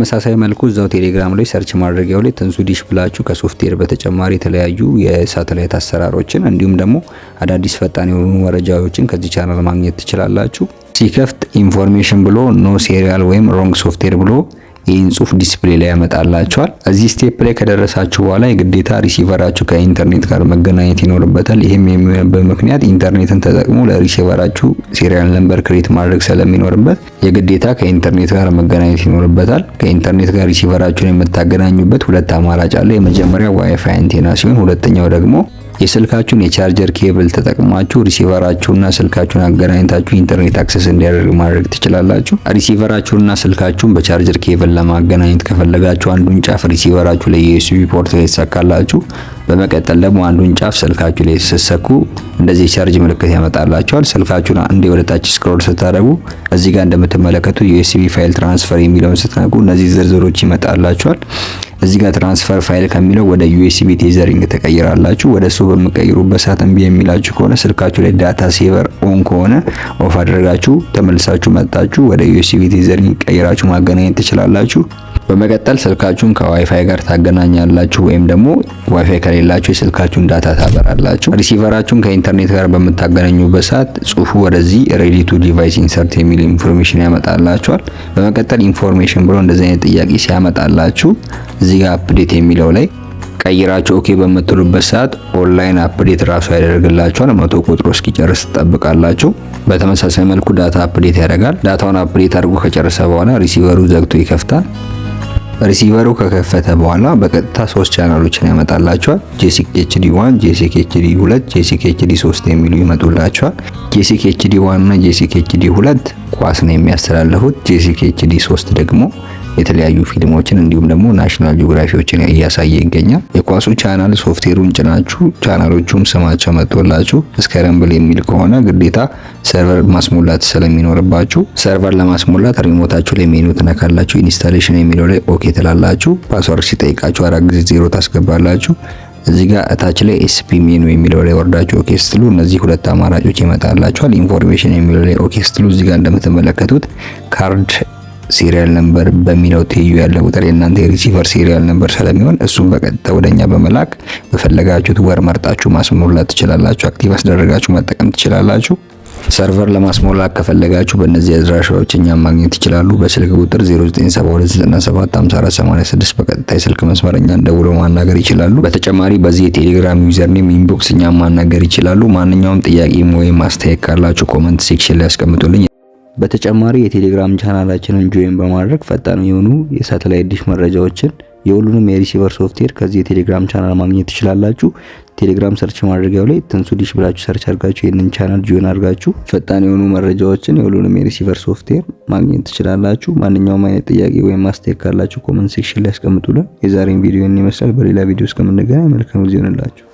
በተመሳሳይ መልኩ እዛው ቴሌግራም ላይ search ማድረጊያው ላይ ትንሱ ዲሽ ብላችሁ ከሶፍትዌር በተጨማሪ የተለያዩ የሳተላይት አሰራሮችን እንዲሁም ደግሞ አዳዲስ ፈጣን የሆኑ መረጃዎችን ከዚህ ቻናል ማግኘት ትችላላችሁ። ሲከፍት information ብሎ no serial ወይም wrong software ብሎ ይህን ጽሁፍ display ላይ ያመጣላችኋል። እዚህ step ላይ ከደረሳችሁ በኋላ የግዴታ receiver ኣችሁ ከኢንተርኔት ጋር መገናኘት ይኖርበታል። ይህም የሚሆንበት ምክንያት ኢንተርኔትን ተጠቅሞ ለ receiver ኣችሁ serial number create ማድረግ ስለሚኖርበት የግዴታ ከኢንተርኔት ጋር መገናኘት ይኖርበታል። ከኢንተርኔት ጋር receiver ኣችሁን የምታገናኙበት ሁለት አማራጭ አለ። የመጀመሪያው ዋይፋይ አንቴና ሲሆን ሁለተኛው ደግሞ የስልካችሁን የ charger cable ተጠቅማችሁ receiver ኣችሁና ስልካችሁን አገናኝታችሁ ኢንተርኔት access እንዲያደርግ ማድረግ ትችላላችሁ። Receiver ኣችሁንና ስልካችሁን በ charger cable ለማገናኘት ከፈለጋችሁ አንዱን ጫፍ receiver ኣችሁ ላይ የ USB port ላይ ትሰካላችሁ። በመቀጠል ደግሞ አንዱን ጫፍ ስልካችሁ ላይ ስትሰኩ እንደዚህ የ charge ምልክት ያመጣላችኋል። ስልካችሁን አንዴ ወደ ታች scroll ስታደርጉ እዚህ ጋር እንደምትመለከቱ USB file transfer የሚለውን ስትነኩ እነዚህ ዝርዝሮች ይመጣላችኋል። እዚህ ጋር transfer file ከሚለው ወደ USB tethering ትቀይራላችሁ። ወደ እሱ በምትቀይሩበት ሰዓት እምቢ የሚላችሁ ከሆነ ስልካችሁ ላይ data saver on ከሆነ off አድርጋችሁ ተመልሳችሁ መጣችሁ ወደ USB tethering ቀይራችሁ ማገናኘት ትችላላችሁ። በመቀጠል ስልካችሁን ከዋይፋይ ጋር ታገናኛላችሁ ወይም ደግሞ ዋይፋይ ከሌላችሁ የስልካችሁን data ታበራላችሁ። Receiver ኣችሁን ከኢንተርኔት ጋር በምታገናኙበት ሰዓት ጽሁፉ ወደዚህ ready to device insert የሚል information ያመጣላችኋል። በመቀጠል information ብሎ እንደዚህ አይነት ጥያቄ ሲያመጣላችሁ እዚህ ጋር update የሚለው ላይ ቀይራችሁ okay በምትሉበት ሰዓት online update ራሱ ያደርግላችኋል። 100 ቆጥሮ እስኪጨርስ ትጠብቃላችሁ። በተመሳሳይ መልኩ data update ያደርጋል። Data ውን update አድርጎ ከጨረሰ በኋላ receiver ኡ ዘግቶ ይከፍታል። Receiver ኡ ከከፈተ በኋላ በቀጥታ ሶስት ቻናሎችን ያመጣላችኋል። JSIC HD 1፣ JSIC HD 2፣ JSIC HD 3 የሚሉ ይመጡላችኋል። JSIC HD 1 እና JSIC HD 2 ኳስ ነው የሚያስተላልፉት። JSIC HD 3 ደግሞ የተለያዩ ፊልሞችን እንዲሁም ደግሞ National Geography ዎችን እያሳየ ይገኛል። የኳሱ channel software ኡን ጭናችሁ ቻናሎቹም ስማቸው መጥቶላችሁ scramble የሚል ከሆነ ግዴታ server ማስሞላት ስለሚኖርባችሁ server ለማስሞላት remote ኣችሁ ላይ ሜኑ ትነካላችሁ። Installation የሚለው ላይ okay ትላላችሁ። Password ሲጠይቃችሁ 4 ጊዜ 0 ታስገባላችሁ። እዚህ ጋር እታች ላይ SP menu የሚለው ላይ ወርዳችሁ okay ስትሉ እነዚህ ሁለት አማራጮች ይመጣላችኋል። Information የሚለው ላይ okay ስትሉ እዚህ ጋር እንደምትመለከቱት card serial number በሚለው ትይዩ ያለ ቁጥር የእናንተ የ receiver serial number ስለሚሆን እሱን በቀጥታ ወደኛ በመላክ በፈለጋችሁት ወር መርጣችሁ ማስሞላት ትችላላችሁ። Active አስደረጋችሁ መጠቀም ትችላላችሁ። Server ለማስሞላት ከፈለጋችሁ በእነዚህ አድራሻዎች እኛን ማግኘት ይችላሉ። በስልክ ቁጥር 0972975486 በቀጥታ የስልክ መስመር እኛን ደውለው ማናገር ይችላሉ። በተጨማሪ በዚህ የቴሌግራም username inbox እኛን ማናገር ይችላሉ። ማንኛውም ጥያቄ ወይም አስተያየት ካላችሁ comment section ላይ ያስቀምጡልኝ። በተጨማሪ የቴሌግራም channel ኣችንን join በማድረግ ፈጣን የሆኑ የሳተላይት ዲሽ መረጃዎችን፣ የሁሉንም የ receiver software ከዚህ የቴሌግራም ቻናል ማግኘት ትችላላችሁ። ቴሌግራም search ማድረጊያው ላይ ትንሱ ዲሽ ብላችሁ search አድርጋችሁ ይህንን channel join አድርጋችሁ ፈጣን የሆኑ መረጃዎችን፣ የሁሉንም የ receiver software ማግኘት ትችላላችሁ። ማንኛውም አይነት ጥያቄ ወይም አስተያየት ካላችሁ comment section ላይ ያስቀምጡልን። የዛሬን ቪዲዮ ይህን ይመስላል። በሌላ ቪዲዮ እስከምንገናኝ መልካም ጊዜ ይሆንላችሁ።